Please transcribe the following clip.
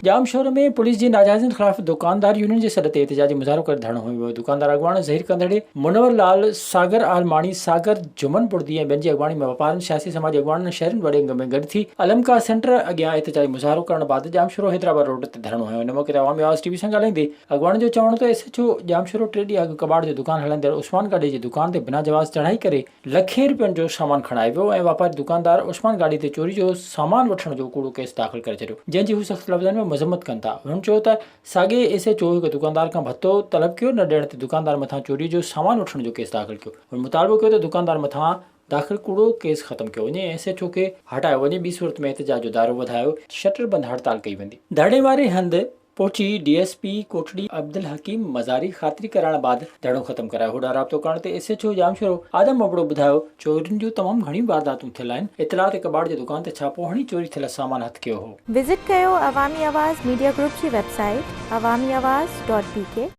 Jamshoro ۾ police جي ناجائزين خلاف دڪاندار يونين جي سڏ تي احتجاجي مظاهرو ڪري ڌرڻو هنيو ويو. دڪاندار اڳواڻ ظهير ڪنڌڙي، منور لال، ساگر عالماڻي، ساگر جمن بڙدي ۽ ٻين جي اڳواڻي ۾ واپارين، سياسي سماجي اڳواڻن ۽ شهرين وڏي انگ ۾ گڏ ٿي المڪا سينٽر اڳيان احتجاجي مظاهرو ڪرڻ بعد ڄامشورو حيدرآباد روڊ تي ڌرڻو هنيو. ان موقعي تي عوامي آواز ٽي وي سان ڳالهائيندي اڳواڻن جو چوڻ هو ته ايس ايڇ او ڄامشورو ٽي ڏينهن اڳ ڪٻاڙ جو دڪان هلائيندڙ عثمان گاڏهي جي دڪان تي بنا جواز چڙهائي ڪري لکين رپين جو سامان کڻائي ويو ۽ واپاري دڪاندار عثمان گاڏي تي چوري جو سامان وٺڻ جو ڪوڙو ڪيس داخل ڪري ڇڏيو جنهن جي هو سخت لفظن ۾ مذمت ڪن ٿا. هنن چيو ته ساڳئي ايس ايڇ او هڪ دڪاندار کان ڀتو طلب ڪيو نه ڏيڻ تي دڪاندار مٿان چوري جو سامان وٺڻ جو ڪيس داخل ڪيو. هن مطالبو ڪيو ته دڪاندار مٿان داخل ڪوڙو ڪيس ختم ڪيو وڃي ۽ ايس ايڇ او کي هٽايو وڃي ٻي صورت ۾ احتجاج جو دائرو وڌايو شٽر بند هڙتال ڪئي ويندي. ڌرڻي واري هنڌ پهچي D S P Kotri Abdul Hakeem Mazari خاطري ڪرائڻ بعد ڌرڻو ختم ڪرايو. هوڏانهن رابطو ڪرڻ تي S H O Jamshoro Adam Abro ٻڌايو چورين جون تمام گهڻيون وارداتون ٿيل آهن، اطلاع تي ڪٻاڙ جي دڪان تي ڇاپو هڻي چوري ٿيل سامان هٿ ڪيو هو. وزٽ ڪيو عوامي آواز ميڊيا گروپ جي website Awami Awaz dot B K.